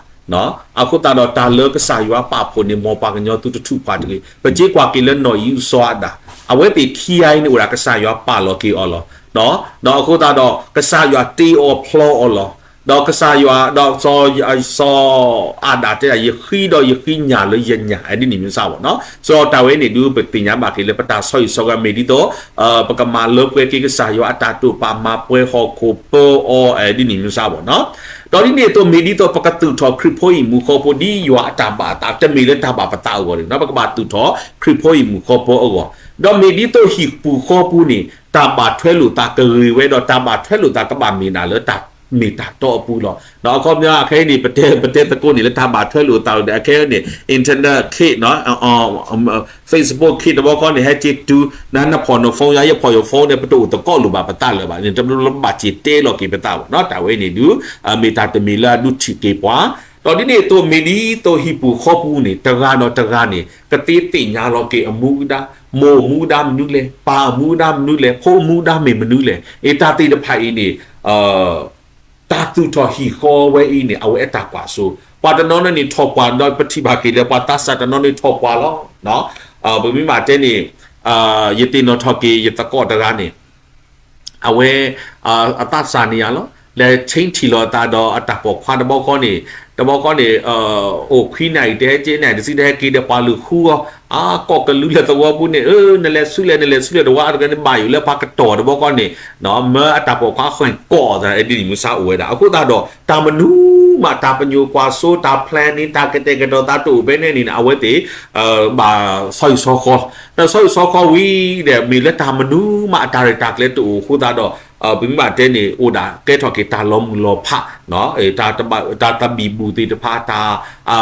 အဃိသတးဒီးတၢ်လၢကစၢ်ယွၤပာ်ဖှိၣ်န့ၣ် မ်ပှၤကညီသုတထူၣ်ဖှၣ်တဂ့ၤ. ပစ့ကွၢ်က့ၤလၢနီၢ်အံၤ စီၤအၤဒၣ်, အဝဲသ့ၣ်ခံဂၤအံၤန့ၣ် အိၣ်ဒၣ်ကစၢ်ယွၤပာ်လီၤက့ၤအီၤလီၤ. ဒီးအဃိသတးဒီး ကစၢ်ယွၤတ့အီၤဖျီအီၤလီၤ. ဒီးကစၢ်ယွၤဒီး စီၤအၤဒၣ်တဲဒၣ် ယဃံဒီးယဃံညၣ်လၢယညၣ် ဒ်န့ၣ်မ့ၢ်စ့ၢ်ဘၣ်နီၤ. စီၤတၢ်ဝဲန့ၣ်ဒုး ပသ့ၣ်ညါဘၣ်က့ၤလၢပတၢ်ဆီဟံၣ်ဆီဃီမ့ၢ်ဒ်သိး ပကမၤလၢပှဲၤက့ၤကစၢ်ယွၤအတၢ်တိာ်ပာ်မၤပှဲၤဟီၣ်ခိၣ်ပၢအီၤ ဒ်န့ၣ်မ့ၢ်စ့ၢ်ဘၣ်နီၤ. ဒီးဒ်န့ၣ်အသိး မ့ၢ်ဒ်သိးပကသူၣ်ထီၣ်ခရံာ်ဖိဟံၣ်မူးဃီဖိ ဒ်ယွၤအတၢ်ဘၣ်အသး တမ့ၢ်လၢတၢ်ဘၣ်ပသးအဂီၢ်န့ၣ်နီၤ, ပကဘၣ်သူၣ်ထီၣ်ခရံာ်ဖိဟံၣ်မူးဃီဖိအဂီၢ်. ဒီးမ့ၢ်ဒ်သိးဟံၣ်ပူၤဃီပူၤန့ၣ် တၢ်ဘၣ်ထွဲလိာ်သးကဂ့ၤဝဲဒီး တၢ်ဘၣ်ထွဲလိာ်သးကဘၣ်မ့ၢ်ဒၣ်လၢတၢ်မ့ၢ်တၢ်တီအပူၤလီၤ. အခီပညီ အခဲအံၤန့ၣ် ပတဲ ပတဲသကိးန့ၣ်လၢတၢ်ဘၣ်ထွဲလိာ်သးဒီး အခဲအံၤန့ၣ် internet ခေတ်နီၤ Facebook ခေတ် တဘျီခီန့ၣ် ဟဲက့ၤတုၤ နနဖီၣ်န phone ယၤ ယဖီၣ်ယ phone န့ၣ် ပတအိၣ်သကိးလိာ်ဘၣ်ပသးလၢၤဘၣ်န့ၣ် တဘျီဘျီဘၣ်စ့ၢ်တဲလီၤက့ၤပသးဘၣ်နီၤ. တၢ်ဝဲန့ၣ်ဒုး မ့ၢ်တၢ်တမံၤလၢအဒုးထံၣ်က့ၤပှၤ, ဒီးဒ်န့ၣ်အသိး မ့ၢ်ဒ်သိးဟံၣ်ပူၤဃီပူၤန့ၣ် တဂၤဒီးတဂၤန့ၣ် ကသ့သ့ၣ်ညါလီၤက့ၤအမူဒါ, မိၢ်အမူဒါမနုၤလဲၣ်, ပၢ်အမူဒါမနုၤလဲၣ်, ဖိအမူဒါမ့ၢ်မနုၤလဲၣ်, အတၢ်သ့ၣ်တဖၣ်အံၤန့ၣ် တၢ်သူၣ်ထီၣ်ဟံၣ်ဃီဝဲအံၤန့ၣ် အဝဲအတၢ်ကွၢ်စိ, ပှၤတနီၤန့ၣ်ထီၣ်ပှၢ်ဒီး ပထံၣ်ဘၣ်က့ၤလၢပှၤသးစၢ်တနီၤန့ၣ်ထီၣ်ပှၢ်လီၤ. ပမ့ၢ်ဘၣ်တဲန့ၣ် ယသ့ၣ်နီၣ်ထီၣ်က့ၤယသကိးတဂၤန့ၣ် အဝဲ အသးစၢ်န့ၣ်ယၤလီၤ. လဲၤဆ့ထံၣ်လိာ်အသးဒီးအတၢ်ပိာ်ခွါတဘျီဃီန့ၣ်, တဘျီဃီန့ၣ် အိၣ်ခွံနၣ်ရံၣ် တဟဲက့ၤနၣ်ရံၣ်တဆံ တဟဲက့ၤဒီးပှၤလုၢ်ဃုအီၤ, အကိးကလူလၢသဝီပူၤန့ၣ် နလဲၤဆူလဲၣ် နလဲၤဆူလဲၣ် တဝါတဂၤန့ၣ်ဘၣ်ယိၣ်လၢပှၤကတီၢ်တဘျီဃီန့ၣ်, မၢအတၢ်ပိာ်ခွါဃဲၤကိးသး ဒ်န့ၣ်မ့ၢ်စ့ၢ်အိၣ်ဝဲဒၣ်. အဃိသတးဒီး တၢ်မနုၤမး တၢ်ပညိၣ်ကွၢ်စိ တၢ် plan န့ၣ် တၢ်ကတဲာ်ကတီၤသးတအိၣ်ဖဲန့ၣ်န့ၣ် အဝဲသ့ၣ် ဘၣ်ဆီဟံၣ်ဆီဃီ, ဒီးဆီဟံၣ်ဆီဃီဝံၤဒီး မ့ၢ်လၢတၢ်မနုၤမး အတၢ်ရဲၣ်တၢ်ကျဲၤတအိၣ်အဃိသတးဒီး ပမ့ၢ်ဘၣ်တဲန့ၣ် အိၣ်ဒၣ်ကဲထီၣ်က့ၤတၢ်လီၤမုၢ်လီၤဖး, တၢ်သဘံၣ်ဘုၣ်သ့ၣ်တဖၣ် တၢ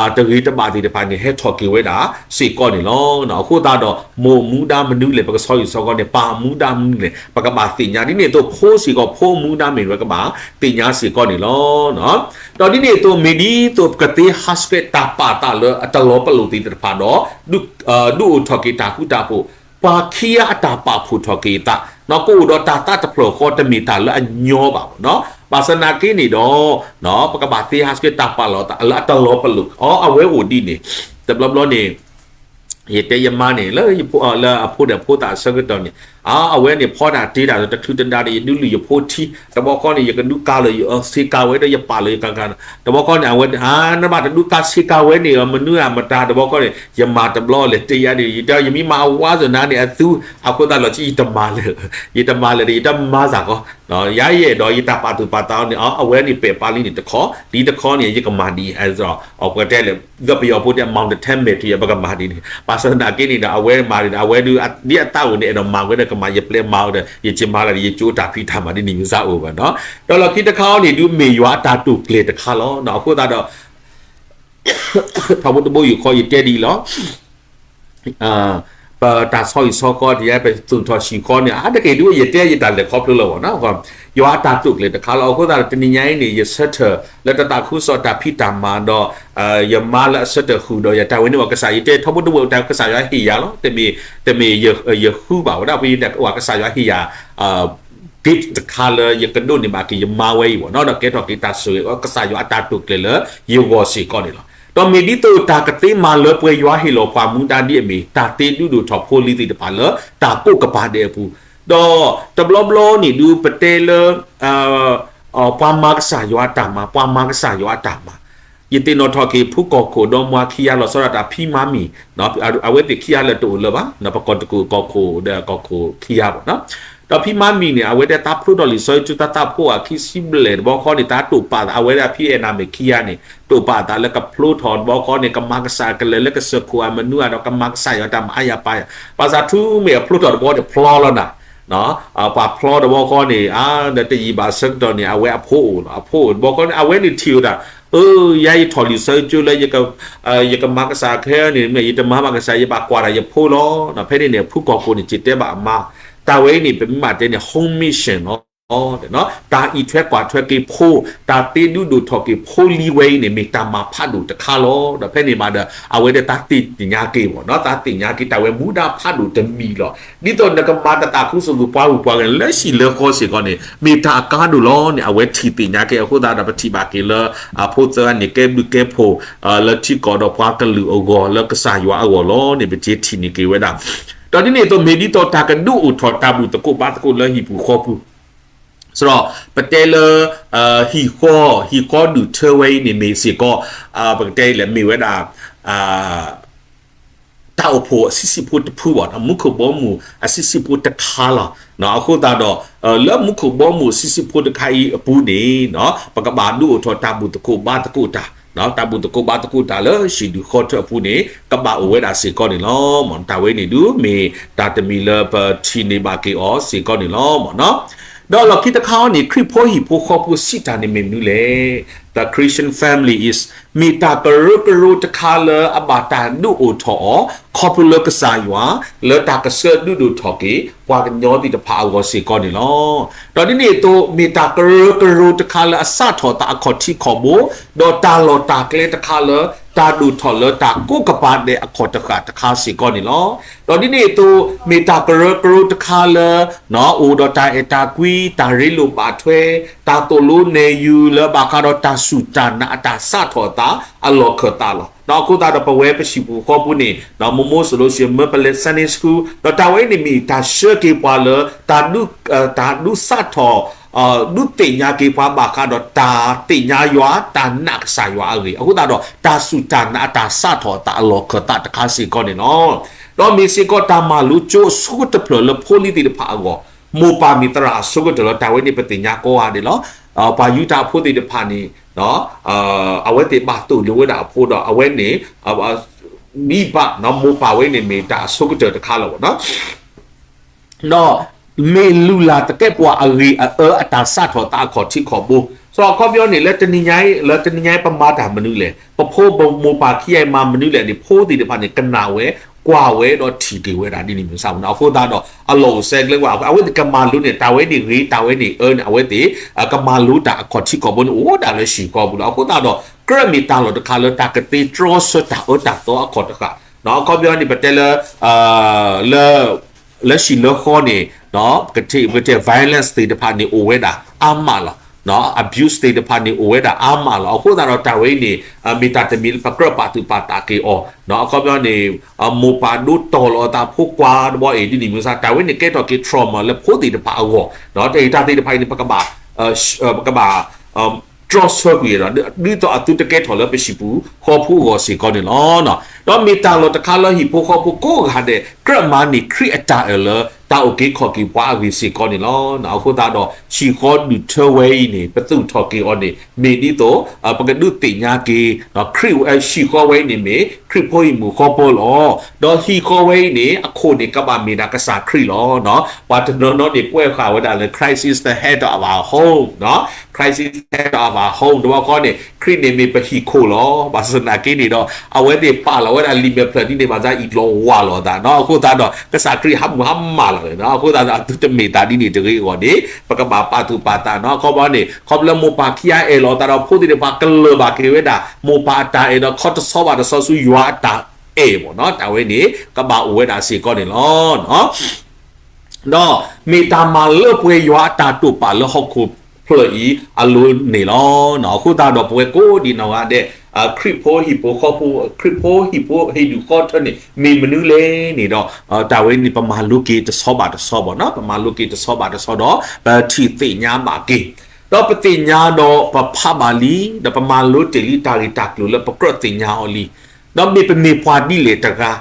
်တဂ့ၤတဘၣ်သ့ၣ်တဖၣ်န့ၣ် ဟဲထီၣ်က့ၤဝဲဒၣ်စ့ၢ်ကီးန့ၣ်လီၤ. အဃိသတးဒီး မိၢ်မူဒါမနုၤလဲၣ် ပကဆီဟံၣ်ဆီဃီန့ၣ်, ပၢ်မူဒါမနုၤလဲၣ် ပကဘၣ်သ့ၣ်ညါ, ဒ်န့ၣ်အသိးဖိစ့ၢ်ကီး ဖိမူဒါမနုၤလဲၣ် ပကဘၣ်သ့ၣ်ညါစ့ၢ်ကီးန့ၣ်လီၤ. ဒီးဒ်န့ၣ်အသိး မ့ၢ်ဒ်သိးပကသ့ဟးဆှဲးတၢ်ပာ်သးလၢအတလီၤပလိာ်သ့ၣ်တဖၣ်ဒီး ဒုးအိၣ်ထီၣ်က့ၤတၢ်ဃူတၢ်ဖိး, ပှၤခံဂၤအတၢ်ပာ်ဖှိၣ်ထီၣ်က့ၤအသး, ကအိၣ်ဒီးတၢ်သးတဖျၢၣ်ဃီ တမ့ၢ်တၢ်လၢအညီဘၣ်နီၤ. ဘၣ်ဆၣ်သနာ်က့န့ၣ်ဒီး ပကဘၣ်သ့ဟးဆှဲးတၢ်ပာ်လီၤသးလၢအတလီၤပလိာ်, အဝဲအိၣ်ဒ်န့ၣ်, တဘျီဘျီန့ၣ် ယတဲယမါန့ၣ် လၢအဖိဒီးဖိသၣ်အဆၢကတီၢ်န့ၣ်, အဝဲန့ၣ်ဖီဒၣ်တ့ဒၣ်ဒီး တချုးတဒါဒီး ယဒုးလုၢ်ယဖိထံ, တဘျီဃီန့ၣ် ယကဒုးကၤလီၤယဆ့ကၤဝဲဒီး ယပာ်လီၤယကၤကၤ, တဘျီဃီန့ၣ် အဝဲ နဘၣ်တဒုးကၤဆ့ကၤဝဲန့ၣ် မနုၤအမတၤ, တဘျီဃီန့ၣ် ယမၤတဘျီလဲၣ် တယါန့ၣ် ယမံမၤအဝါစၢၤနၤန့ၣ် အသူ အဃိသတးလီၤ ယတမၤလၢၤ, ယတမၤလၢၤဒီး ယတမၤစ့ၢ်ကီး ယဲယဲဒီး ယတၢ်ပာ်သူၣ်ပာ်သးန့ၣ် အဝဲန့ၣ်ပဲာ်ပာ်လံန့ၣ်တခီ, ဒ်တခီန့ၣ် ယကမၤဒ်အံၤ, အပှၤတဲလၢ ဒီးပယီၤဖိတဲ မၤတထဲမဲာ်ထံ ပကမၤဒ်န့ၣ်, ဘၣ်ဆၣ်သနာ်က့န့ၣ်ဒီး အဝဲမၤဒ်န့ၣ် အဝဲဒ်အသးအိၣ်န့ၣ် အဲၣ်ဒိးမၤဝဲဒီးကမၤ ယပျဲမၤဝဲဒီး ယက့ၤမၤလၢၤဒီး ယကၠိတၢ်ဖံးတၢ်မၤ ဒ်န့ၣ်မ့ၢ်စ့ၢ်အိၣ်ဘၣ်နီၤ. ဒီးလီၢ်ခံတခါအံၤန့ၣ် ဒုးမ့ၢ်ယွၤအတၢ်တိာ်ကျဲၤတခါလီၤ. အဃိသတးဒီး ထီဘိတဘိယူၢ်ဃီ ယတဲဒ်အံၤလီၤ. ပတၢ်ဆီဟံၣ်ဆီဃီ တယါ ပသူၣ်ထီၣ်ဟံၣ်ဃီန့ၣ် အါတက့ၢ်ဒုး ယတဲယတၢ်လဲၤခီဖျိလၢၤဘၣ်နီၤ, ယွၤအတၢ်တိာ်ကျဲၤတခါလီၤ. အဃိသတးဒီး တနံၤညါအံၤန့ၣ် ယဆၢထၢၣ်လၢတၢ်သးခုကစီၣ်တၢ်ဖံးတၢ်မၤဒီး ယမါလၢအဆၢထၢၣ်ဃုာ်ဒီးယၤ တၢ်ဝဲန့ၣ် ပှၤကစၢ် ယတဲထီဘိတဘိ တၢ်ကစၢ်ယွၤဟ့ၣ်ယၤလီၤ. တမ့ၢ် တမ့ၢ်ယဃုဘၣ်ဝဲဒၣ် ဖဲယတဲ ပှၤကစၢ်ယွၤဟ့ၣ်ယၤ gift တခါလၢယကဒိးန့ၢ်ဘၣ်က့ၤယမါဝဲအံၤဘၣ်နီၤ, ဒီးကဲထီၣ်က့ၤတၢ်ဆိၣ်ဂ့ၤ ကစၢ်ယွၤအတၢ်တိာ်ကျဲၤလၢယဂီၢ်စ့ၢ်ကီးန့ၣ်လီၤ. ဒီးမ့ၢ်ဒ်သိးတၢ်ကသ့မၤလၢပှဲၤယွၤဟ့ၣ်လီၤပှၤမူဒါဒ်အမ့ၢ် တၢ်သ့ဒုးဒိၣ်ထီၣ်ဖိလံၤသ့ၣ်တဖၣ်လၢတၢ်ကိးကပၤဒဲးအပူၤ, ဒီးတဘျီဘျီန့ၣ်ဒုး ပတဲလၢ ပှၤမၤကစၢ်ယွၤအတၢ်မၤ, ပှၤမၤကစၢ်ယွၤအတၢ်မၤ, ယသ့ၣ်နီၣ်ထီၣ်က့ၤ ဖုကီၢ်ခိၣ်ဒီးမါခံဂၤလီၤဆီဒၣ်တၢ် ဖံမါမံၤ, အဝဲသ့ၣ်ခံဂၤလၢတအိၣ်လၢၤဘၣ်, ပကီၢ်တကူၣ်ကီၢ်ခိၣ်ဒီးကီၢ်ခိၣ်ခံဂၤဘၣ်နီၤ. ဒီးဖံမါမံၤန့ၣ် အဝဲဒၣ်သးဖျိထီၣ်လံာ်စီဆှံကၠိ သးသးဖှိၣ်အခံဆံဘျဲၣ်တဘျီဃီန့ၣ် သးတိာ်ပာ်သး အဝဲဒၣ်ဖံအဲၣ်နၤမ့ၢ်ခံဂၤန့ၣ် တိာ်ပာ်သးလၢကဖျိထီၣ်တဘျီဃီန့ၣ် ကမၤကစၢ်ကလဲၤလၢကစၢၢ်ခိၣ်အမနုၤဧါဒီး ကမၤကစၢ်ယွၤတၢ်မၤအါယၤပာ်ယၤ, ဘၣ်ဆၣ်ထူမ့ၢ်အဖျိထီၣ်တဘျီန့ၣ် ဖျီလီၤနၤ ပှၤဖျီတဘျီဃီန့ၣ် အါ ဒီးတယံာ်ဘၣ်ဆၢကတီၢ်န့ၣ် အဝဲအဖိအိၣ်လီၤ, အဖိအိၣ်တဘျီဃီန့ၣ် အဝဲန့ၣ်ထံၣ်ဝဲဒၣ်, အၢ ယၤယထီၣ်လံာ်စီဆှံကၠိလၢ ယကမၤကစၢ်ခဲအံၤန့ၣ် မ့ၢ်ယတမၤဘၣ်ကစၢ် ယဘၣ်ကွၢ်ဒၣ်ယဖိလီၤ. ဖဲန့ၣ်န့ၣ် ဖုကီၢ်ခိၣ်န့ၣ် စံးတဲဘၣ်အမါ, တၢ်ဝဲအံၤန့ၣ် ပမ့ၢ်ဘၣ်တဲန့ၣ် home mission လီၤ. တၢ်အံးထွဲကွၢ်ထွဲက့ၤဖိ, တၢ်သ့ဒုးဒိၣ်ထီၣ်က့ၤဖိလံဝဲအံၤန့ၣ် မ့ၢ်တၢ်မၤဖးဒိၣ်တခါလီၤ. ဒီးဖဲန့ၣ်မးဒီး အဝဲဒၣ်တၢ်သ့ၣ်ညါက့ၤဘၣ်နီၤ, တၢ်သ့ၣ်ညါက့ၤတၢ်ဝဲမူဒါဖးဒိၣ်တမံၤလီၤ. ဒ်သိးနကမၤတၢ်သးခုစိၣ်ပှၤဂုၤပှၤဂၤလၢဟံၣ်လၢဃီစ့ၢ်ကီးန့ၣ် မ့ၢ်တၢ်အကါဒိၣ်လီၤန့ၣ် အဝဲထံၣ်သ့ၣ်ညါက့ၤအဃိသတးဒီး ပထံၣ်ဘၣ်က့ၤလၢ အဖိသၢဂၤန့ၣ် ကဲဘျုးကဲဖှိၣ် လၢထံကီၢ်ဒီးပှၤကလုာ်အဂီၢ် လၢကစၢ်ယွၤအဂီၢ်လီၤန့ၣ် ပကထံၣ်န့ၢ်က့ၤဝဲဒၣ်. ဒီးဒ်န့ၣ်အသိး မ့ၢ်ဒ်သိးတၢ်ကဒုးအိၣ်ထီၣ်တၢ်ဘူၣ်သကိးဘါသကိးလၢဟံၣ်ပူၤဃီပူၤ စဒီး ပတဲလၢ ဟံၣ်ဃီ, ဟံၣ်ဃီဒုၣ်ထၢဝဲအံၤန့ၣ်မ့ၢ်စ့ၢ်ကီး ပကတဲလဲၣ် မ့ၢ်ဝဲဒၣ် တၢ်အိၣ်ဖှိၣ်အဆံးဆံးဖိတဖုဘၣ်, မူခိၣ်ဘီမုၢ်အဆံးဆံးဖိတခါလီၤ. အဃိသတးဒီး လၢမူခိၣ်ဘီမုၢ်အဆံးဆံးဖိတခါအံၤအပူၤန့ၣ် ပကဘၣ်ဒုးအိၣ်ထီၣ်တၢ်ဘူၣ်သကိးဘါသကိးတၢ်, တၢ်ဘူၣ်သကိးဘါသကိးတၢ်လၢဟံၣ်ဒုၣ်ဃီထၢအပူၤန့ၣ် ကဘၣ်အိၣ်ဝဲဒၣ်စ့ၢ်ကီးန့ၣ်လီၤ. တၢ်ဝဲန့ၣ်ဒုးမ့ၢ်တၢ်တမံၤလၢပထံၣ်န့ၢ်ဘၣ်က့ၤအီၤစ့ၢ်ကီးန့ၣ်လီၤ. ဒီးလီၢ်ခံတခါအံၤန့ၣ် ခရံာ်ဖိဟံၣ်ဖိဃီဖိစံးတၢ်န့ၣ်မ့ၢ်မနုၤလဲၣ်. The Christian family is မ့ၢ်တၢ်ကရၢကရိတခါလၢအဘၣ်တၢ်ဒုးအိၣ်ထီၣ်အီၤ ခီဖျိလၢကစၢ်ယွၤ လၢတၢ်ကဆှၢဒုးဒိၣ်ထီၣ်က့ၤ ပှၤကညီသ့ၣ်တဖၣ်အဂီၢ်စ့ၢ်ကီးန့ၣ်လီၤ. ဒီးဒ်န့ၣ်အသိး မ့ၢ်တၢ်ကရၢကရိတခါလၢအစးထီၣ်သးအခီၣ်ထံးခီၣ်ဘိ, ဒီးတၢ်လီၢ်တၢ်ကျဲတခါလၢ တၢ်ဒိၣ်ထီၣ်လၢတၢ်ကိးကပၤဒဲးအခီၣ်တဃာ်တခါစ့ၢ်ကီးန့ၣ်လီၤ. ဒီးဒ်န့ၣ်အသိး မ့ၢ်တၢ်ကရၢကရိတခါလၢ အိၣ်ဒီးတၢ်အဲၣ်တၢ်ကွံ, တၢ်ရ့လိာ်ဘၣ်ထွဲ, တၢ်သိၣ်လိနဲၣ်ယုာ်လၢဘၣ်ဃးဒီးတၢ်စူၢ်တၢ်နာ်အတၢ်စးထီၣ်သးအလီၢ်ခၢၣ်သးလီၤ. အဃိသတးဒီးပဝဲပဟံၣ်ပူၤဃီပူၤန့ၣ် မိမိစ့ၢ်ကီး မၢပလဲၤ Sunday School ဒီးတၢ်ဝဲအံၤန့ၣ်မ့ၢ်တၢ်ဆှၢက့ၤပှၤလၢ တၢ်ဒုးစးထီၣ် ဒုးသ့ၣ်ညါက့ၤပှၤဘၣ်ဃးဒီးတၢ်သ့ၣ်ညါယွၤ တၢ်နာ်ကစၢ်ယွၤအဂ့ၢ် အဃိသတးဒီး တၢ်စူၢ်တၢ်နာ်အတၢ်စးထီၣ်အသးအလီၢ်ခၢၣ်သးတခါစ့ၢ်ကီးန့ၣ်လီၤ. ဒီးမ့ၢ်စ့ၢ်ကီးတၢ်မၤလိကၠိအဆိကတဖျၢၣ်လၢဖိလံၤသ့ၣ်တဖၣ်အဂီၢ်, မိၢ်ပၢ်မ့ၢ်သရၣ်အဆိကတၢၢ်လီၤ. တၢ်ဝဲန့ၣ်ပသ့ၣ်ညါကိးဂၤဒဲးလီၤ. ပှၤယူဒၤဖိသ့ၣ်တဖၣ်န့ၣ် အဝဲသ့ၣ်ဘၣ်သိၣ်လိဝဲဒၣ်အဖိဒီး အဝဲန့ၣ် ဒ်ဘၣ် မိၢ်ပၢ်ဝဲန့ၣ်မ့ၢ်တၢ်အဆိကတၢၢ်တခါလီၤ. ဒီးမ့ၢ်လုၢ်လၢ်သကဲးပဝးအဂ့ၤအအၢအတၢ်စးထီၣ်သးအခီၣ်ထံးခီၣ်ဘိ, စီၤအခီပညီန့ၣ် လၢတနံၤညါအံၤ လၢတနံၤညါအံၤပမၤတၢ်မနုၤလဲၣ်, ပဖိပမိၢ်ပၢ်ခံဂၤအံၤမၤမနုၤလဲၣ်န့ၣ် ဖိသ့ၣ်တဖၣ်န့ၣ် ကနၣ်ဝဲ ကွၢ်ဝဲဒီးထံၣ်က့ၤဝဲဒၣ်ဒ်န့ၣ်မ့ၢ်စ့ၢ်ကီး အဃိသတးဒီး အလီၢ်အိၣ်စဲးကျဲကွၢ် အဝဲသ့ၣ်ကမၤလိန့ၣ် တၢ်ဝဲန့ၣ်ဂ့ၤ တၢ်ဝဲန့ၣ်အၢန့ၣ် အဝဲသ့ၣ် ကမၤလိတၢ်အခီၣ်ထံးခီၣ်ဘိန့ၣ် အိၣ်ဒၣ်လၢဟံၣ်ဃီပူၤလီၤ. အဃိသတးဒီး ကြၢးမ့ၢ်တၢ်လီၢ်တခါလၢတၢ်ကသ့တြီဆၢတၢ်အၢတၢ်သီအခီၣ်တဃာ်, အခီပညီန့ၣ် ပတဲလၢ လၢ လၢဟံၣ်လၢဃီန့ၣ် ပကတဲ violence သ့ၣ်တဖၣ်န့ၣ်အိၣ်ဝဲဒၣ်အါမးလီၤ. abuse သ့ၣ်တဖၣ်န့ၣ်အိၣ်ဝဲဒၣ်အါမးလီၤ. အဃိသတးဒီးတၢ်ဝဲအံၤန့ၣ် မ့ၢ်တၢ်တမံၤလၢပကြၢးပာ်သူၣ်ပာ်သးက့ၤအီၤ, အခီပညီန့ၣ် မိၢ်ပၢ်ဒိးတီၢ်လီၤအသးဖိကွၢ်တဘျီအံၤ ဒ်န့ၣ်မ့ၢ်စ့ၢ် တၢ်ဝဲန့ၣ်ကဲထီၣ်က့ၤ trauma လၢဖိသ့ၣ်တဖၣ်အဂီၢ်, တၢ်သ့ၣ်တဖၣ်အံၤန့ၣ် ပကဘၣ် ပကဘၣ် တြီဆၢကွံာ်ဒီး ဒ်သိးအသုတကဲထီၣ်လၢပဟံၣ်ပူၤဃီပူၤအဂီၢ်စ့ၢ်ကီးန့ၣ်လီၤ. ဒီးမ့ၢ်တၢ်လီၢ်တခါလၢဟံၣ်ဖိဃီဖိကိးဂၤဒဲး ကြၢးမၤန့ၢ်ခရံာ်အတၢ်အၢၣ်လၢ တၢ်အုၣ်က့ၤခီၣ်က့ၤပှၤအဂ့ၢ်စ့ၢ်ကီးန့ၣ်လီၤ. အဃိသတးဒီး ဟံၣ်ဃီဒုၣ်ထၢဝဲအံၤန့ၣ် ပသူၣ်ထီၣ်က့ၤအီၤန့ၣ် မ့ၢ်ဒ်သိး ပကဒုးသ့ၣ်ညါက့ၤ ခရံာ်ဟံၣ်ဃီဝဲအံၤန့ၣ်မ့ၢ် ခရံာ်ဖိဟံၣ်မုၢ်ဃီဖိလီၤ. ဒီးဟံၣ်ဃီဝဲအံၤန့ၣ် အခိၣ်န့ၣ်ကဘၣ်မ့ၢ်ဒၣ်ကစၢ်ခရံာ်လီၤ. ပှၤတနီၤနီၤန့ၣ် ကွဲးဃာ်ဝဲဒၣ်လၢ Christ is the head of our home, Christ is the head of our home တဘျီဃီန့ၣ် ခရံာ်န့ၣ်မ့ၢ်ပဟံၣ်ခိၣ်လီၤ. ဘၣ်ဆၣ်သနာ်က့န့ၣ်ဒီး အဝဲသ့ၣ်ပာ်လီၤဝဲဒၣ်လံာ်မဲာ်ဖျၢၣ်ဒ်န့ၣ် ဘၣ်ဆၣ်အံၤလီၤဝါလီၤအသးနီၤ. အဃိသတးဒီး ကစၢ်ခရံာ်ဟးမုၢ်ဟါမၢ်လီၤန့ၣ်နီၤ. အဃိသတးဒီး အသုတမ့ၢ်သးဒ်န့ၣ်တဂ့ၤအဂီၢ်န့ၣ် ပကဘၣ်ပာ်သူၣ်ပာ်သးနီၤ. အခီပညီန့ၣ် ခီဖျိလၢမိၢ်ပၢ်ခံဂၤအဲၣ်လီၤအသးဒီးဖိသ့ၣ်တဖၣ်ကလၢၢ်ဘၣ်က့ၤဝဲဒၣ် မိၢ်ပၢ်အတၢ်အဲၣ်ဒီးခီတဆီဘၣ်တဆီဆူယွၤအတၢ်အဲၣ်မ့ၢ်နီၤ. တၢ်ဝဲန့ၣ် ကဘၣ်အိၣ်ဝဲဒၣ်စ့ၢ်ကီးန့ၣ်လီၤ. ဒီးမ့ၢ်တၢ်မၤလၢပှဲၤယွၤအတၢ်တိာ်ပာ်လၢဟီၣ်ခိၣ်ဖျၢၣ်အံၤအလိၤန့ၣ်လီၤ. အဃိသတးဒီးပဝဲကိးဒံးနီၢ်ဂၤဒဲး ခရံာ်ဖိဟံၣ်ဖိဃီဖိ ခရံာ်ဖိဟံၣ်ဖိဟံၣ်ဒုၣ်ဃီထၢန့ၣ် မ့ၢ်မနုၤလဲၣ်န့ၣ်ဒီး တၢ်ဝဲန့ၣ် ပမၤလိက့ၤတဆီဘၣ်တဆီဘၣ်နီၤ, ပမၤလိက့ၤတဆီဘၣ်တဆီဒီး ပထံၣ်သ့ၣ်ညါဘၣ်က့ၤ, ဒီးပသ့ၣ်ညါဒီးပဖးဘၣ်လံ ဒီးပမၤလိတ့ၢ်လံတၢ်ဂ့ၢ်တၢ်ကျိၤလၢပကြၢးသ့ၣ်ညါအီၤလံ, ဒီးမ့ၢ်ပမ့ၢ်ပှၤဒ်လဲၣ်တဂၤ,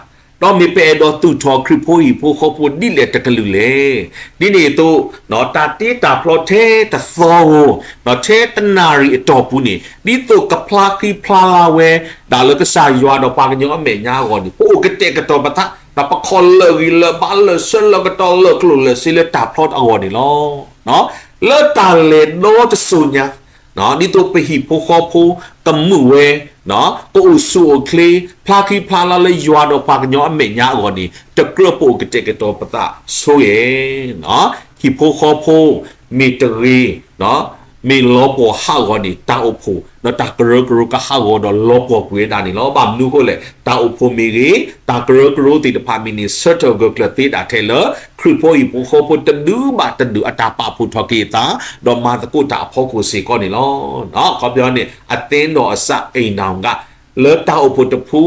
ဒီးမ့ၢ်ပအဲၣ်ဒိးသူၣ်ထီၣ်ခရံာ်ဖိဟံၣ်ဖိဃီဖိဒ်လဲၣ်တကလုာ်လဲၣ်. ဒ်န့ၣ်အသိး တၢ်တ့တၢ်ဖျီထဲတသီဧိၤ, ဒီးထဲတနၣ်ရံၣ်အတီၢ်ပူၤန့ၣ် ဒ်သိးကဖျါဃံဖျါလၤဝဲ ဒၣ်လၢကစၢ်ယွၤဒီးပှၤကညီအမဲာ်ညါအဂီၢ်န့ၣ် ပအိၣ်ကတဲာ်ကတီၤပသး, ဒီးပခီၣ်လၢာ်ဂံၢ်လၢာ်ဘါလၢာ်ဆၢလၢာ်ကတီၤလၢာ်ကျိၣ်လၢာ်စ့လၢတၢ်ဖျီအဂီၢ်န့ၣ်လီၤ. လၢတၢ်လဲၤဒီတစိၤညါ ဒ်သိးပဟံၣ်ဖိဃီဖိကမုာ်ဝဲ, ကအိၣ်ဆူၣ်အိၣ်ချ့, ဖျါဃံဖျါလၤလၢယွၤဒီးပှၤကညီအမဲာ်ညါအဂီၢ်န့ၣ် တကြၢးပအိၣ်ကတဲာ်ကတီၤပသးဆိယဲၢ်. ဟံၣ်ဖိဃီဖိ မ့ၢ်တဂ့ၤ, မ့ၢ်လီၤပှီၢ်ဟးဂီၤန့ၣ် တၢ်အိၣ်ဖှိၣ် ဒီးတၢ်ကရၢကရိကဟးဂီၤဒီးလီၤပှီၢ်ကွံာ်ဝဲဒၣ်န့ၣ်လီၤ. ဘၣ်မနုၤအဃိလဲၣ်, တၢ်အိၣ်ဖှိၣ်မ့ၢ်ဂ့ၤ, တၢ်ကရၢကရိသ့ၣ်တဖၣ်မ့ၢ်န့ၣ် ဆၢထၢၣ်ဂၢၢ်ကျၢၤသ့ဒၣ်ထဲလၢ ခရံာ်ဖိဟံၣ်ဖိဃီဖိတဒူၣ်ဘၣ်တဒူၣ်အတၢ်ပာ်ဖှိၣ်ထီၣ်က့ၤအသး, ဒီးမၤသကိးတၢ်အဖီခိၣ်စ့ၢ်ကီးန့ၣ်လီၤ. အခီပညီန့ၣ် အသင်းတော်အစည်း အိမ်ထောင်က လၢတၢ်အိၣ်ဖှိၣ်တဖု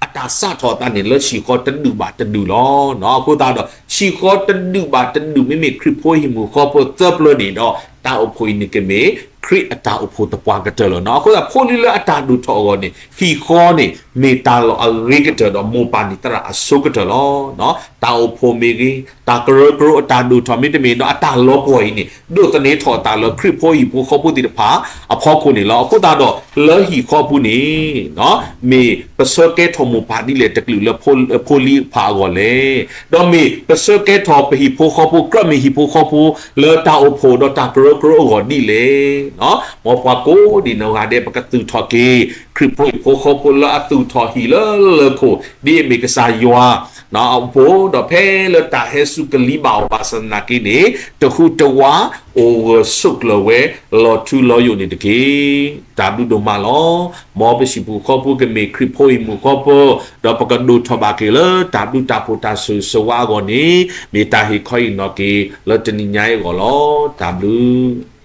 အတၢ်စးထီၣ်အသးန့ၣ် လၢဟံၣ်ဃီတဒူၣ်ဘၣ်တဒူၣ်လီၤ. အဃိသတးဒီး ဟံၣ်ဃီတဒူၣ်ဘၣ်တဒူၣ် မ့မ့ၢ်ခရံာ်ဖိဟံၣ်မုၣ်ဃီဖိသၢပျၢၤန့ၣ်ဒီး တၢ်အိၣ်ဖှိၣ်အံၤန့ၣ်ကမ့ၢ် ခရံာ်အတၢ်အိၣ်ဖှိၣ်သပှၢ်ကတၢၢ်လီၤ. အဃိသတး ဖိလံလၢအတၢ်ဒိၣ်ထီၣ်အဂီၢ်န့ၣ် ဟံၣ်ဃီန့ၣ် မ့ၢ်တၢ်လီၢ်အဂ့ၤကတၢၢ်ဒီး မိၢ်ပၢ်န့ၣ်သရၣ်အစိကတၢၢ်လီၤ. တၢ်အိၣ်ဖှိၣ်မ့ၢ်ဂ့ၤ, တၢ်ကရၢကရိအတၢ်ဒိၣ်ထီၣ်မ့တမ့ၢ်ဒီး အတၢ်လီၤပှီၢ်အံၤန့ၣ် ဒိးသန့ၤထီၣ်အသးလၢခရံာ်ဖိဟံၣ်ဖိဃီဖိသ့ၣ်တဖၣ်အဖီခိၣ်န့ၣ်လီၤ. အဃိသတးဒီး လၢဟံၣ်ဃီပူၤန့ၣ် မ့ၢ်ပဆၢကဲထီၣ်မိၢ်ပၢ်ဒ်လဲၣ်တကလုာ်လၢဖိလံအဖးအဂီၢ်လဲၣ်. ဒီးမ့ၢ်ပဆၢကဲထီၣ်ပဟံၣ်ဖိဃီဖိ ကြၢးမ့ၢ်ဟံၣ်ဖိဃီဖိ လၢတၢ်အိၣ်ဖှိၣ်ဒီးတၢ်ကရၢကရိအဂီၢ်ဒ်လဲၣ်. မ်ပှၤကိးဒံးနီၢ်ဂၤဒဲး ပကသူၣ်ထီၣ်က့ၤ ခရံာ်ဖိဟံၣ်ဖိဃီဖိလၢအသူၣ်ထီၣ်ဟံၣ်လၢလၢၢ်ခိၣ် ဒ်အမ့ၢ်ကစၢ်ယွၤ အအိၣ်ဖှိၣ် ဒီးဖဲလၢတၢ်ဟဲစူၤကလံၤဘၣ်အီၤဘၣ်ဆၣ်သနာ်က့န့ၣ် တဟူးတဝး အိၣ်ဂၢၢ်ဆိးကျၢၤဝဲ လီၤထူလီၤယိာ်န့ၣ်တက့ၢ်. တၢ်ဘျုးဒိၣ်မးလီၤ. မ်ပဟံၣ်ဖိဃီဖိကမ့ၢ်ခရံာ်ဖိဟံၣ်မုၣ်ဃီဖိ ဒီးပကဒိၣ်ထီၣ်ဘၣ်က့ၤလၢတၢ်ဘျုးတၢ်ဖှိၣ်တၢ်ဆိၣ်ဂ့ၤဆိၣ်ဝါအဂီၢ်န့ၣ် မ့ၢ်တၢ်ဟ့ၣ်ခီဟ့ၣ်နီၤက့ၤ လၢတနံၤညါအံၤအဂီၢ်လီၤ. တၢ်ဘျုး